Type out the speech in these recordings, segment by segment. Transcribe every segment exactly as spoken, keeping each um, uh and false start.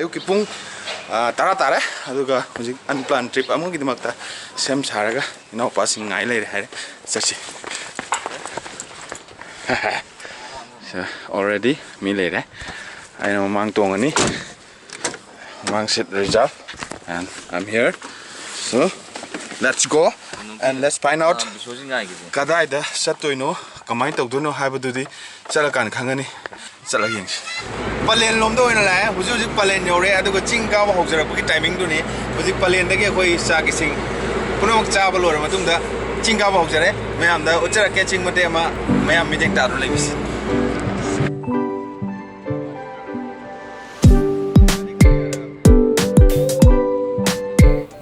ꯑꯌꯨꯛꯀꯤ ꯄꯨꯡ ꯇꯔꯥ ꯇꯥꯔꯦ꯫ ꯑꯗꯨꯒ ꯍꯧꯖꯤꯛ ꯑꯟꯄ꯭ꯂꯥꯟ ꯇ꯭ꯔꯤꯞ ꯑꯃꯒꯤꯗꯃꯛꯇ ꯁꯦꯝ ꯁꯥꯔꯒ ꯏꯅꯥꯎꯄꯥꯁꯤꯡ ꯉꯥꯏ ꯂꯩꯔꯦ ꯍꯥꯏꯔꯦ꯫ ꯆꯠꯁꯤ꯫ Already ꯃꯤ ꯂꯩꯔꯦ꯫ ꯑꯩꯅ ꯃꯃꯥꯡ ꯇꯣꯡꯉꯅꯤ꯫ ꯃꯃꯥꯡ seat reserve, and I'm here. So let's go and let's find out ꯀꯗꯥꯏꯗ ꯆꯠꯇꯣꯏꯅꯣ, ꯀꯃꯥꯏꯅ ꯇꯧꯗꯣꯏꯅꯣ ꯍꯥꯏꯕꯗꯨꯗꯤ ꯆꯠꯂꯀꯥꯟꯗ ꯈꯪꯒꯅꯤ꯫ ꯆꯠꯂꯒ ꯌꯦꯡꯁꯤ꯫ ꯄꯂꯦꯟ ꯂꯣꯝꯗ ꯑꯣꯏꯅ ꯂꯥꯛꯑꯦ꯫ ꯍꯧꯖꯤꯛ ꯍꯧꯖꯤꯛ ꯄꯂꯦꯟ ꯌꯧꯔꯦ, ꯑꯗꯨꯒ ꯆꯤꯡ ꯀꯥꯕ ꯍꯧꯖꯔꯛꯄꯒꯤ timingꯗꯨꯅꯤ꯫ ꯍꯧꯖꯤꯛ ꯄꯂꯦꯟꯗꯒꯤ ꯑꯩꯈꯣꯏ ꯆꯥꯛ ꯏꯁꯤꯡ ꯄꯨꯝꯅꯃꯛ ꯆꯥꯕ ꯂꯣꯏꯔ ꯃꯇꯨꯡꯗ ꯆꯤꯡ ꯀꯥꯕ ꯍꯧꯖꯔꯦ꯫ ꯃꯌꯥꯝꯗ ꯎꯠꯆꯔꯛꯀꯦ ꯆꯤꯡ ꯃꯇꯦꯛ ꯑꯃ, ꯃꯌꯥꯝ ꯃꯤꯠꯌꯦꯡ ꯇꯥꯗꯨꯅ ꯂꯩꯕꯁꯦ꯫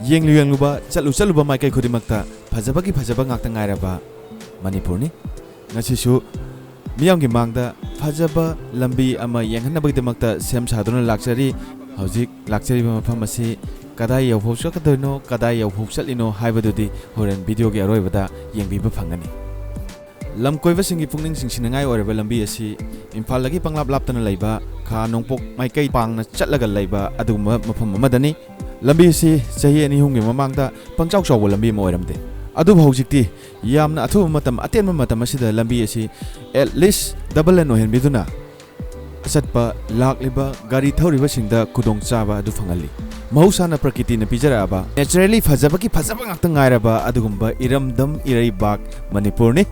ꯌꯦꯡꯂꯨ ꯌꯦꯡꯂꯨꯕ, ꯆꯠꯂꯨ ꯆꯠꯂꯨꯕ ꯃꯥꯏꯀꯩ ꯈꯨꯗꯤꯡꯃꯛꯇ ꯐꯖꯕꯒꯤ ꯐꯖꯕ ꯉꯥꯛꯇ ꯉꯥꯏꯔꯕ ꯃꯅꯤꯄꯨꯔꯅꯤ꯫ ꯉꯁꯤꯁꯨ ꯃꯤꯌꯥꯝꯒꯤ ꯃꯥꯡꯗ ꯐꯖꯕ ꯂꯝꯕꯤ ꯑꯃ ꯌꯦꯡꯍꯟꯅꯕꯒꯤꯗꯃꯛꯇ ꯁꯦꯝ ꯁꯥꯗꯨꯅ ꯂꯥꯛꯆꯔꯤ꯫ ꯍꯧꯖꯤꯛ ꯂꯥꯛꯆꯔꯤꯕ ꯃꯐꯝ ꯑꯁꯤ ꯀꯗꯥꯏ ꯌꯧꯐꯥꯎ ꯆꯠꯀꯗꯣꯏꯅꯣ, ꯀꯗꯥꯏ ꯌꯧꯐꯥꯎ ꯆꯠꯂꯤꯅꯣ ꯍꯥꯏꯕꯗꯨꯗꯤ ꯍꯣꯔꯦꯟ videoꯒꯤ ꯑꯔꯣꯏꯕꯗ ꯌꯦꯡꯕꯤꯕ ꯐꯪꯒꯅꯤ꯫ ꯂꯝ ꯀꯣꯏꯕꯁꯤꯡꯒꯤ ꯄꯨꯛꯅꯤꯡ ꯆꯤꯡꯁꯤꯟꯅꯤꯡꯉꯥꯏ ꯑꯣꯏꯔꯕ ꯂꯝꯕꯤ ꯑꯁꯤ ꯏꯝꯐꯥꯜꯗꯒꯤ ꯄꯪꯂꯥꯞ ꯂꯥꯞꯇꯅ ꯂꯩꯕ ꯈꯥ ꯅꯣꯡꯄꯣꯛ ꯃꯥꯏꯀꯩ ꯄꯥꯡꯅ ꯆꯠꯂꯒ ꯂꯩꯕ ꯑꯗꯨꯒꯨꯝꯕ ꯃꯐꯝ ꯑꯃꯗꯅꯤ꯫ ꯂꯝꯕꯤ ꯑꯁꯤ ꯆꯍꯤ ꯑꯅꯤ ꯑꯍꯨꯝꯒꯤ ꯃꯃꯥꯡꯗ ꯄꯪꯆꯥꯎ ꯆꯥꯎꯕ ꯂꯝꯕꯤ ꯑꯃ ꯑꯣꯏꯔꯝꯗꯦ꯫ ꯑꯗꯨꯕꯨ ꯍꯧꯖꯤꯛꯇꯤ ꯌꯥꯝꯅ ꯑꯊꯨꯕ ꯃꯇꯝ, ꯑꯇꯦꯟꯕ ꯃꯇꯝ ꯑꯁꯤꯗ ꯂꯝꯕꯤ ꯑꯁꯤ at least double lane ꯑꯣꯏꯍꯟꯕꯤꯗꯨꯅ ꯑꯆꯠꯄ ꯂꯥꯛꯂꯤꯕ ꯒꯥꯔꯤ ꯊꯧꯔꯤꯕꯁꯤꯡꯗ ꯈꯨꯗꯣꯡꯆꯥꯕ ꯑꯗꯨ ꯐꯪꯍꯜꯂꯤ꯫ ꯃꯍꯧꯁꯥꯅ ꯄ꯭ꯔꯀꯤꯇꯤꯅ ꯄꯤꯖꯔꯛꯑꯕ naturally ꯐꯖꯕꯒꯤ ꯐꯖꯕ ꯉꯥꯛꯇ ꯉꯥꯏꯔꯕ ꯑꯗꯨꯒꯨꯝꯕ ꯏꯔꯝꯗꯝ ꯏꯔꯩꯕꯥꯛ ꯃꯅꯤꯄꯨꯔꯅꯤ꯫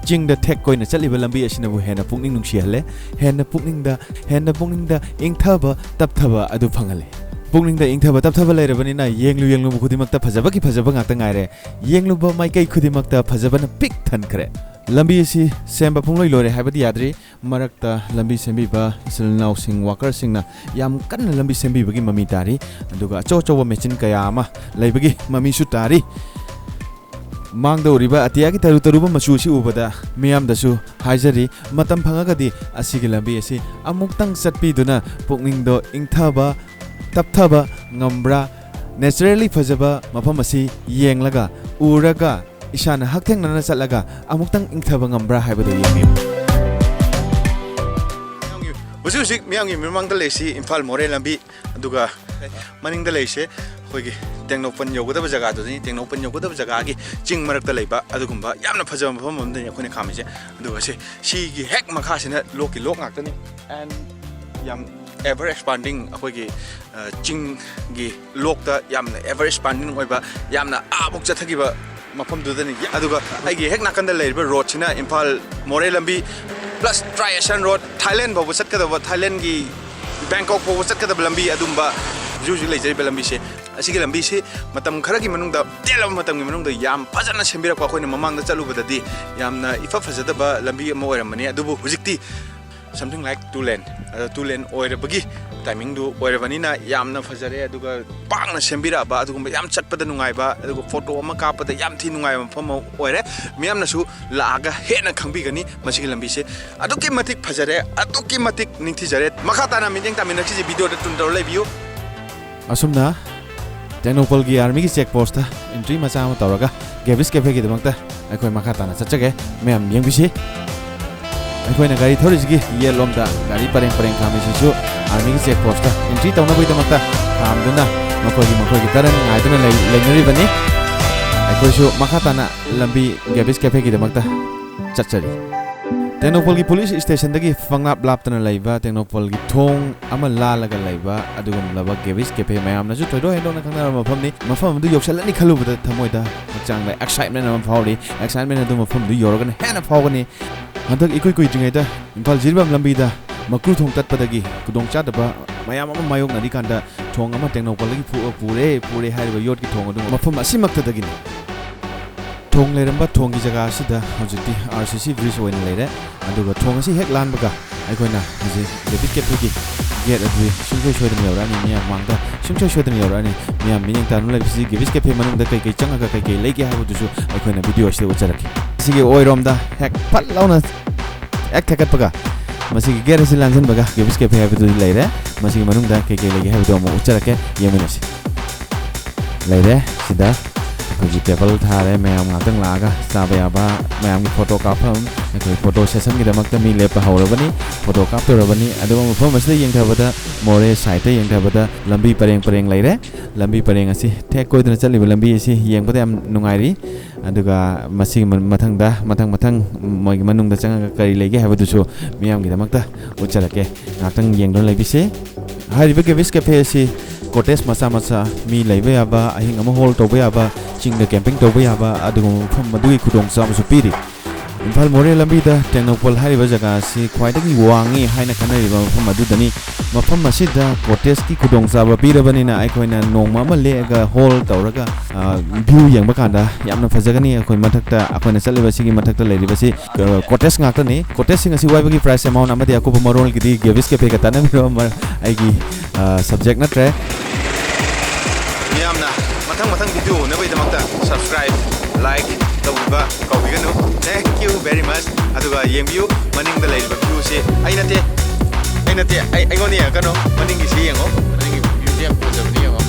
ꯆꯤꯡꯗ ꯊꯦꯛ ꯀꯣꯏꯅ ꯆꯠꯂꯤꯕ ꯂꯝꯕꯤ ꯑꯁꯤꯅꯕꯨ ꯍꯦꯟꯅ ꯄꯨꯛꯅꯤꯡ ꯅꯨꯡꯁꯤꯍꯜꯂꯦ, ꯍꯦꯟꯅ ꯄꯨꯛꯅꯤꯡꯗ, ꯍꯦꯟꯅ ꯄꯨꯛꯅꯤꯡꯗ ꯏꯪꯊꯕ ꯇꯞꯊꯕ ꯑꯗꯨ ꯐꯪꯍꯜꯂꯦ꯫ ꯄꯨꯛꯅꯤꯡꯗ ꯏꯪꯊꯕ ꯇꯞꯊꯕ ꯂꯩꯔꯕꯅꯤꯅ ꯌꯦꯡꯂꯨ ꯌꯦꯡꯂꯨꯕ ꯈꯨꯗꯤꯡꯃꯛꯇ ꯐꯖꯕꯒꯤ ꯐꯖꯕ ꯉꯥꯛꯇ ꯉꯥꯏꯔꯦ꯫ ꯌꯦꯡꯂꯨꯕ ꯃꯥꯏꯀꯩ ꯈꯨꯗꯤꯡꯃꯛꯇ ꯐꯖꯕꯅ ꯄꯤꯛ ꯊꯟꯈ꯭ꯔꯦ꯫ ꯂꯝꯕꯤ ꯑꯁꯤ ꯁꯦꯝꯕ ꯄꯨꯡꯂꯣꯏ ꯂꯣꯏꯔꯦ ꯍꯥꯏꯕꯗꯤ ꯌꯥꯗ꯭ꯔꯤ꯫ ꯃꯔꯛꯇ ꯂꯝꯕꯤ ꯁꯦꯝꯕꯤꯕ ꯏꯆꯤꯜ ꯏꯅꯥꯎꯁꯤꯡ, workerꯁꯤꯡꯅ ꯌꯥꯝ ꯀꯟꯅ ꯂꯝꯕꯤ ꯁꯦꯝꯕꯤꯕꯒꯤ ꯃꯃꯤ ꯇꯥꯔꯤ꯫ ꯑꯗꯨꯒ ꯑꯆꯧ ꯑꯆꯧꯕ ꯃꯦꯆꯤꯟ ꯀꯌꯥ ꯑꯃ ꯂꯩꯕꯒꯤ ꯃꯃꯤꯁꯨ ꯇꯥꯔꯤ꯫ ꯃꯥꯡꯗ ꯎꯔꯤꯕ ꯑꯇꯤꯌꯥꯒꯤ ꯇꯔꯨ ꯇꯔꯨꯕ ꯃꯆꯨ ꯑꯁꯤ ꯎꯕꯗ ꯃꯤꯌꯥꯝꯗꯁꯨ ꯍꯥꯏꯖꯔꯤ, ꯃꯇꯝ ꯐꯪꯉꯒꯗꯤ ꯑꯁꯤꯒꯤ ꯂꯝꯕꯤ ꯑꯁꯤ ꯑꯃꯨꯛꯇꯪ ꯆꯠꯄꯤꯗꯨꯅ ꯄꯨꯛꯅꯤꯡꯗꯣ ꯏꯪꯊꯕ, ꯇꯞꯊꯕ ꯉꯝꯕ꯭ꯔꯥ? Naturally ꯐꯖꯕ ꯃꯐꯝ ꯑꯁꯤ ꯌꯦꯡꯂꯒ, ꯎꯔꯒ, ꯏꯁꯥꯅ ꯍꯛꯊꯦꯡꯅꯅ ꯆꯠꯂꯒ ꯑꯃꯨꯛꯇꯪ ꯏꯪꯊꯕ ꯉꯝꯕ꯭ꯔꯥ ꯍꯥꯏꯕꯗꯨ ꯌꯦꯡꯕꯤꯌꯨ꯫ ꯍꯧꯖꯤꯛ ꯍꯧꯖꯤꯛ ꯃꯤꯌꯥꯝꯒꯤ ꯃꯤꯃꯥꯡꯗ ꯂꯩꯔꯤꯁꯤ ꯏꯝꯐꯥꯜ ꯃꯣꯔꯦ ꯂꯝꯕꯤ, ꯑꯗꯨꯒ ꯃꯅꯤꯡꯗ ꯂꯩꯔꯤꯁꯦ ꯑꯩꯈꯣꯏꯒꯤ ꯇꯦꯡꯅꯧꯄꯜ ꯌꯧꯒꯗꯕ ꯖꯒꯥꯗꯨꯅꯤ꯫ ꯇꯦꯡꯅꯧꯄꯜ ꯌꯧꯒꯗꯕ ꯖꯒꯥꯒꯤ ꯆꯤꯡ ꯃꯔꯛꯇ ꯂꯩꯕ ꯑꯗꯨꯒꯨꯝꯕ ꯌꯥꯝꯅ ꯐꯖꯕ ꯃꯐꯝ ꯑꯃꯗꯅꯤ ꯑꯩꯈꯣꯏꯅ ꯈꯥꯝꯃꯤꯁꯦ꯫ ꯑꯗꯨꯒ ꯁꯤ, ꯁꯤꯒꯤ ꯍꯦꯛ ꯃꯈꯥꯁꯤꯅ ꯂꯣꯛꯀꯤ ꯂꯣꯛ ꯉꯥꯛꯇꯅꯤ꯫ And ꯌꯥꯝ ever expanding, ꯑꯩꯈꯣꯏꯒꯤ, ꯑ, ꯆꯤꯡꯒꯤ ꯂꯣꯛꯇ ꯌꯥꯝꯅ ever expanding ꯑꯣꯏꯕ, ꯌꯥꯝꯅ ꯑꯥꯃꯨꯛ ꯆꯠꯊꯈꯤꯕ ꯃꯐꯝꯗꯨꯗꯅꯤ꯫ ꯑꯗꯨꯒ ꯑꯩꯒꯤ ꯍꯦꯛ ꯅꯥꯀꯟꯗ ꯂꯩꯔꯤꯕ ꯔꯣꯗꯁꯤꯅ ꯏꯝꯐꯥꯜ ꯃꯣꯔꯦ ꯂꯝꯕꯤ plus Tri Asian Road, Thailand ꯐꯥꯎꯕ ꯆꯠꯀꯗꯕ, ꯊꯥꯏꯂꯦꯟꯒꯤ ꯕꯦꯡꯀꯣꯛ ꯐꯥꯎꯕ ꯆꯠꯀꯗꯕ ꯂꯝꯕꯤ, ꯑꯗꯨꯝꯕ ꯍꯧꯖꯤꯛ ꯍꯧꯖꯤꯛ ꯂꯩꯖꯔꯤꯕ ꯂꯝꯕꯤꯁꯦ꯫ ꯑꯁꯤꯒꯤ ꯂꯝꯕꯤꯁꯤ ꯃꯇꯝ ꯈꯔꯒꯤ ꯃꯅꯨꯡꯗ, ꯇꯦꯜꯂꯕ ꯃꯇꯝꯒꯤ ꯃꯅꯨꯡꯗ ꯌꯥꯝ ꯐꯖꯅ ꯁꯦꯝꯕꯤꯔꯛꯄ, ꯑꯩꯈꯣꯏꯅ ꯃꯃꯥꯡꯗ ꯆꯠꯂꯨꯕꯗꯗꯤ ꯌꯥꯝꯅ ꯏꯐ ꯐꯖꯗꯕ ꯂꯝꯕꯤ ꯑꯃ ꯑꯣꯏꯔꯝꯕꯅꯤ꯫ ꯑꯗꯨꯕꯨ ꯍꯧꯖꯤꯛꯇꯤ something like two lane, ꯑꯗꯣ two lane ꯑꯣꯏꯔꯕꯒꯤ timingꯗꯨ ꯑꯣꯏꯔꯕꯅꯤꯅ ꯌꯥꯝꯅ ꯐꯖꯔꯦ꯫ ꯑꯗꯨꯒ ꯄꯥꯛꯅ ꯁꯦꯝꯕꯤꯔꯛꯑꯕ, ꯑꯗꯨꯒꯨꯝꯕ ꯌꯥꯝ ꯆꯠꯄꯗ ꯅꯨꯡꯉꯥꯏꯕ, ꯑꯗꯨꯒ ꯐꯣꯇꯣ ꯑꯃ ꯀꯥꯞꯄꯗ ꯌꯥꯝ ꯊꯤ ꯅꯨꯡꯉꯥꯏꯕ ꯃꯐꯝ ꯑꯃ ꯑꯣꯏꯔꯦ꯫ ꯃꯤꯌꯥꯝꯅꯁꯨ ꯂꯥꯛꯑꯒ ꯍꯦꯟꯅ ꯈꯪꯕꯤꯒꯅꯤ ꯃꯁꯤꯒꯤ ꯂꯝꯕꯤꯁꯦ꯫ ꯑꯗꯨꯛꯀꯤ ꯃꯇꯤꯛ ꯐꯖꯔꯦ, ꯑꯗꯨꯛꯀꯤ ꯃꯇꯤꯛ ꯅꯤꯡꯊꯤꯖꯔꯦ꯫ ꯃꯈꯥ ꯇꯥꯅ ꯃꯤꯠꯌꯦꯡ ꯇꯥꯃꯤꯟꯅꯈꯤꯁꯤ, ꯚꯤꯗꯤꯑꯣꯗ ꯇꯨꯟ ꯇꯧꯔ ꯂꯩꯕꯤꯌꯨ꯫ ꯑꯁꯨꯝꯅ ꯇꯦꯡꯅꯧꯄꯜꯒꯤ ꯑꯥꯔꯃꯤꯒꯤ ꯆꯦꯛ ꯄꯣꯁꯇ entry ꯃꯆꯥ ꯑꯃ ꯇꯧꯔꯒ ꯒꯦꯕꯤꯁ ꯀꯦꯐꯦꯒꯤꯗꯃꯛꯇ ꯑꯩꯈꯣꯏ ꯃꯈꯥ ꯇꯥꯅ ꯆꯠꯆꯒꯦ꯫ ꯃꯌꯥꯝ ꯌꯦꯡꯕꯤꯁꯤ꯫ ꯑꯩꯈꯣꯏꯅ ꯒꯥꯔꯤ ꯊꯧꯔꯤꯁꯤꯒꯤ ꯌꯦꯠꯂꯣꯝꯗ ꯒꯥꯔꯤ ꯄꯔꯦꯡ ꯄꯔꯦꯡ ꯈꯥꯝꯃꯤꯁꯤꯁꯨ ꯑꯥꯔꯃꯤꯒꯤ ꯆꯦꯛ ꯄꯣꯁꯇ entry ꯇꯧꯅꯕꯒꯤꯗꯃꯛꯇ ꯈꯥꯝꯗꯨꯅ ꯃꯈꯣꯏꯒꯤ ꯃꯈꯣꯏꯒꯤ turn ꯉꯥꯏꯗꯨꯅ ꯂꯩ-, ꯂꯩꯅꯔꯤꯕꯅꯤ꯫ ꯑꯩꯈꯣꯏꯁꯨ ꯃꯈꯥ ꯇꯥꯅ ꯂꯝꯕꯤ ꯒꯦꯕꯤꯁ ꯀꯦꯐꯦꯒꯤꯗꯃꯛꯇ ꯆꯠꯆꯔꯤ꯫ ꯇꯦꯡꯅꯧꯄꯜꯒꯤ ꯄꯨꯂꯤꯁ ꯁ꯭ꯇꯦꯁꯟꯗꯒꯤ ꯄꯪꯂꯥꯞ ꯂꯥꯞꯇꯅ ꯂꯩꯕ ꯇꯦꯡꯅꯧꯄꯜꯒꯤ ꯊꯣꯡ ꯑꯃ ꯂꯥꯜꯂꯒ ꯂꯩꯕ ꯑꯗꯨꯒꯨꯝꯂꯕ ꯒꯦꯕꯤꯁ ꯀꯦꯐꯦ, ꯃꯌꯥꯝꯅꯁꯨ ꯊꯣꯏꯗꯣꯛ ꯍꯦꯟꯗꯣꯛꯅ ꯈꯪꯅꯔꯕ ꯃꯐꯝꯅꯤ꯫ ꯃꯐꯝ ꯑꯗꯨ ꯌꯧꯁꯤꯜꯂꯅꯤ ꯈꯜꯂꯨꯕꯗ ꯊꯃꯣꯏꯗ, ꯍꯛꯆꯥꯡꯗ excitement ꯑꯃ ꯐꯥꯎꯔꯤ꯫ Excitement ꯑꯗꯨ ꯃꯐꯝꯗꯨ ꯌꯧꯔꯒꯅ ꯍꯦꯟꯅ ꯐꯥꯎꯒꯅꯤ꯫ ꯍꯟꯗꯛ ꯏꯀꯨꯏ ꯀꯨꯏꯗ꯭ꯔꯤꯉꯩꯗ ꯏꯝꯐꯥꯜ ꯖꯤꯔꯤꯕꯥꯝ ꯂꯝꯕꯤꯗ ꯃꯀ꯭ꯔꯨ ꯊꯣꯡ ꯇꯠꯄꯗꯒꯤ ꯈꯨꯗꯣꯡꯆꯥꯗꯕ ꯃꯌꯥꯝ ꯑꯃ ꯃꯥꯌꯣꯛꯅꯔꯤꯀꯥꯟꯗ ꯊꯣꯡ ꯑꯃ ꯇꯦꯡꯅꯧꯄꯜꯗꯒꯤ ꯐꯨ-, ꯄꯨꯔꯦ, ꯄꯨꯔꯦ ꯍꯥꯏꯔꯤꯕ ꯌꯣꯠꯀꯤ ꯊꯣꯡ ꯑꯗꯨ ꯃꯐꯝ ꯑꯁꯤꯃꯛꯇꯗꯒꯤꯅꯤ꯫ ꯊꯣꯡ ꯂꯩꯔꯝꯕ ꯊꯣꯡꯒꯤ ꯖꯒꯥ ꯑꯁꯤꯗ ꯍꯧꯖꯤꯛꯇꯤ RCC bridge ꯑꯣꯏꯅ ꯂꯩꯔꯦ꯫ ꯑꯗꯨꯒ ꯊꯣꯡ ꯑꯁꯤ ꯍꯦꯛ ꯂꯥꯟꯕꯒ ꯑꯩꯈꯣꯏꯅ ꯍꯧꯖꯤꯛ ꯒꯦꯕꯤꯁ ꯀꯦꯐꯦꯒꯤ gate ꯑꯗꯨ ꯁꯨꯡꯁꯣꯏ ꯁꯣꯏꯗꯅ ꯌꯧꯔꯛꯑꯅꯤ꯫ ꯃꯤꯌꯥꯝ ꯃꯃꯥꯡꯗ ꯁꯨꯡꯁꯣꯏ ꯁꯣꯏꯗꯅ ꯌꯧꯔꯛꯑꯅꯤ꯫ ꯃꯤꯌꯥꯝ ꯃꯤꯠꯌꯦꯡ ꯇꯥꯗꯨꯅ ꯂꯩꯕꯁꯤ ꯒꯦꯕꯤꯁ ꯀꯦꯐꯦ ꯃꯅꯨꯡꯗ ꯀꯩ ꯀꯩ ꯆꯪꯉꯒ ꯀꯩ ꯀꯩ ꯂꯩꯒꯦ ꯍꯥꯏꯕꯗꯨꯁꯨ ꯑꯩꯈꯣꯏꯅ ꯚꯤꯗꯤꯑꯣ ꯑꯁꯤꯗ ꯎꯠꯆꯔꯛꯀꯦ꯫ ꯁꯤꯒꯤ ꯑꯣꯏꯔꯣꯝꯗ ꯍꯦꯛ ꯐꯠ ꯂꯥꯎꯅ ꯍꯦꯛ ꯊꯦꯛꯀꯠꯄꯒ ꯃꯁꯤꯒꯤ gate ꯑꯁꯤ ꯂꯥꯟꯁꯤꯟꯕꯒ ꯒꯦꯕꯤꯁ ꯀꯦꯐꯦ ꯍꯥꯏꯕꯗꯨ ꯂꯩꯔꯦ꯫ ꯃꯁꯤꯒꯤ ꯃꯅꯨꯡꯗ ꯀꯩ ꯀꯩ ꯂꯩꯒꯦ ꯍꯥꯏꯕꯗꯨ ꯑꯃꯨꯛ ꯎꯠꯆꯔꯛꯀꯦ, ꯌꯦꯡꯃꯤꯟꯅꯁꯤ꯫ ꯂꯩꯔꯦ ꯁꯤꯗ꯫ ꯍꯧꯖꯤꯛ ꯇꯦꯕꯜ ꯊꯥꯔꯦ, ꯃꯌꯥꯝ ꯉꯥꯛꯇꯪ ꯂꯥꯛꯑꯒ ꯆꯥꯕ ꯌꯥꯕ, ꯃꯌꯥꯝꯒꯤ ꯐꯣꯇꯣ ꯀꯥꯞꯐꯝ, ꯑꯩꯈꯣꯏ ꯐꯣꯇꯣ ꯁꯦꯁꯟꯒꯤꯗꯃꯛꯇ ꯃꯤ ꯂꯦꯞꯄ ꯍꯧꯔꯕꯅꯤ, ꯐꯣꯇꯣ ꯀꯥꯞꯇꯧꯔꯕꯅꯤ꯫ ꯑꯗꯨꯒ ꯃꯐꯝ ꯑꯁꯤꯗ ꯌꯦꯡꯊꯕꯗ, ꯃꯣꯔꯦ ꯁꯥꯏꯠꯇ ꯌꯦꯡꯊꯕꯗ ꯂꯝꯕꯤ ꯄꯔꯦꯡ ꯄꯔꯦꯡ ꯂꯩꯔꯦ꯫ ꯂꯝꯕꯤ ꯄꯔꯦꯡ ꯑꯁꯤ ꯊꯦꯛ ꯀꯣꯏꯗꯨꯅ ꯆꯠꯂꯤꯕ ꯂꯝꯕꯤ ꯑꯁꯤ ꯌꯦꯡꯕꯗ ꯌꯥꯝ ꯅꯨꯡꯉꯥꯏꯔꯤ꯫ ꯑꯗꯨꯒ ꯃꯁꯤꯒꯤ ꯃ-, ꯃꯊꯪꯗ, ꯃꯊꯪ ꯃꯊꯪ ꯃꯣꯏꯒꯤ ꯃꯅꯨꯡꯗ ꯆꯪꯉꯒ ꯀꯔꯤ ꯂꯩꯒꯦ ꯍꯥꯏꯕꯗꯨꯁꯨ ꯃꯤꯌꯥꯝꯒꯤꯗꯃꯛꯇ ꯎꯠꯆꯔꯛꯀꯦ꯫ ꯉꯥꯛꯇꯪ ꯌꯦꯡꯗꯨꯅ ꯂꯩꯕꯤꯁꯤ꯫ ꯍꯥꯏꯔꯤꯕ ꯒꯦꯕꯤꯁ ꯀꯦꯐꯦ ꯑꯁꯤ ꯀꯣꯇꯦꯖ ꯃꯆꯥ ꯃꯆꯥ, ꯃꯤ ꯂꯩꯕ ꯌꯥꯕ, ꯑꯍꯤꯡ ꯑꯃ ꯍꯣꯜ ꯇꯧꯕ ꯌꯥꯕ, ꯆꯤꯡꯗ ꯀꯦꯝꯄꯤꯡ ꯇꯧꯕ ꯌꯥꯕ ꯑꯗꯨꯒꯨꯝꯕ ꯃꯐꯝ ꯑꯗꯨꯒꯤ ꯈꯨꯗꯣꯡꯆꯥꯕꯁꯨ ꯄꯤꯔꯤ꯫ ꯏꯝꯐꯥꯜ ꯃꯣꯔꯦ ꯂꯝꯕꯤꯗ ꯇꯦꯡꯅꯧꯄꯜ ꯍꯥꯏꯔꯤꯕ ꯖꯒꯥ ꯑꯁꯤ ꯈ꯭ꯋꯥꯏꯗꯒꯤ ꯋꯥꯡꯉꯤ ꯍꯥꯏꯅ ꯈꯟꯅꯔꯤꯕ ꯃꯐꯝ ꯑꯗꯨꯗꯅꯤ꯫ ꯃꯐꯝ ꯑꯁꯤꯗ ꯀꯣꯇꯦꯖꯀꯤ ꯈꯨꯗꯣꯡꯆꯥꯕ ꯄꯤꯔꯕꯅꯤꯅ ꯑꯩꯈꯣꯏꯅ ꯅꯣꯡꯃ ꯑꯃ ꯂꯦꯛꯑꯒ ꯍꯣꯜ ꯇꯧꯔꯒ, ꯑ, ꯚ꯭ꯌꯨ ꯌꯦꯡꯕ ꯀꯥꯟꯗ ꯌꯥꯝꯅ ꯐꯖꯒꯅꯤ꯫ ꯑꯩꯈꯣꯏ ꯃꯊꯛꯇ, ꯑꯩꯈꯣꯏꯅ ꯆꯠꯂꯤꯕ ꯁꯤꯒꯤ ꯃꯊꯛꯇ ꯂꯩꯔꯤꯕꯁꯤ, ꯑ, ꯀꯣꯇꯦꯖ ꯉꯥꯛꯇꯅꯤ꯫ ꯀꯣꯇꯦꯖꯁꯤꯡ ꯑꯁꯤ ꯋꯥꯏꯕꯒꯤ ꯄ꯭ꯔꯥꯏꯁ ꯑꯦꯃꯥꯎꯟ ꯑꯃꯗꯤ ꯑꯀꯨꯞꯄ ꯃꯔꯣꯜꯒꯤꯗꯤ ꯒꯦꯕꯤꯁ ꯀꯦꯐꯦꯒ ꯇꯥꯟꯅꯕꯤꯔꯣ, ꯃꯔ-, ꯑꯩꯒꯤ, ꯑ, ꯁꯕꯖꯦꯛ ꯅꯠꯇ꯭ꯔꯦ꯫ ꯃꯤꯌꯥꯝꯅ ꯃꯊꯪ ꯃꯊꯪ ꯚꯤꯗꯤꯑꯣ ꯎꯅꯕꯒꯤꯗꯃꯛꯇ subscribe, like ꯇꯧꯕꯤꯕ ꯀꯥꯎꯕꯤꯒꯅꯨ꯫ Thank you very much꯫ ꯑꯗꯨꯒ ꯌꯦꯡꯕꯤꯌꯨ, ꯃꯅꯤꯡꯗ ꯂꯩꯔꯤꯕ ꯚ꯭ꯌꯨꯁꯤ ꯑꯩ ꯅꯠꯇꯦ, ꯑꯩ ꯅꯠꯇꯦ, ꯑꯩ, ꯑꯩꯉꯣꯟꯗ ꯌꯦꯡꯉꯛꯀꯅꯨ, ꯃꯅꯤꯡꯒꯤꯁꯤ ꯌꯦꯡꯉꯣ꯫ ꯃꯅꯤꯡꯒꯤ ꯚ꯭ꯌꯨꯁꯤ ꯌꯥꯝ ꯐꯖꯕꯅꯤ, ꯌꯦꯡꯉꯣ꯫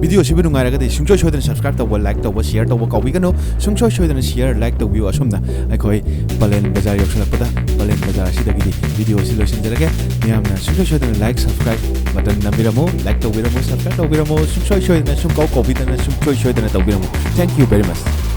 ꯚꯤꯗꯤꯑꯣ ꯑꯁꯤꯕꯨ ꯅꯨꯡꯉꯥꯏꯔꯒꯗꯤ ꯁꯨꯡꯁꯣꯏ ꯁꯣꯏꯗꯅ subscribe ꯇꯧꯕ, like ꯇꯧꯕ, share ꯇꯧꯕ ꯀꯥꯎꯕꯤꯒꯅꯨ꯫ ꯁꯨꯡꯁꯣꯏ ꯁꯣꯏꯗꯅ share, like ꯇꯧꯕꯤꯌꯨ꯫ ꯑꯁꯨꯝꯅ ꯑꯩꯈꯣꯏ ꯄꯂꯦꯟ ꯕꯖꯥꯔ ꯌꯧꯁꯤꯜꯂꯛꯄꯗ ꯄꯂꯦꯟ ꯕꯖꯥꯔ ꯑꯁꯤꯗꯒꯤꯗꯤ ꯚꯤꯗꯤꯑꯣ ꯑꯁꯤ ꯂꯣꯏꯁꯤꯟꯖꯔꯒꯦ꯫ ꯃꯤꯌꯥꯝꯅ ꯁꯨꯡꯁꯣꯏ ꯁꯣꯏꯗꯅ like, subscribe button ꯅꯝꯕꯤꯔꯝꯃꯨ, like ꯇꯧꯕꯤꯔꯝꯃꯨ, subscribe ꯇꯧꯕꯤꯔꯝꯃꯨ꯫ ꯁꯨꯡꯁꯣꯏ ꯁꯣꯏꯗꯅ, ꯁꯨꯡꯀꯥꯎ ꯀꯥꯎꯕꯤꯗꯅ, ꯁꯨꯡꯁꯣꯏ ꯁꯣꯏꯗꯅ ꯇꯧꯕꯤꯔꯝꯃꯨ꯫ Thank you very much꯫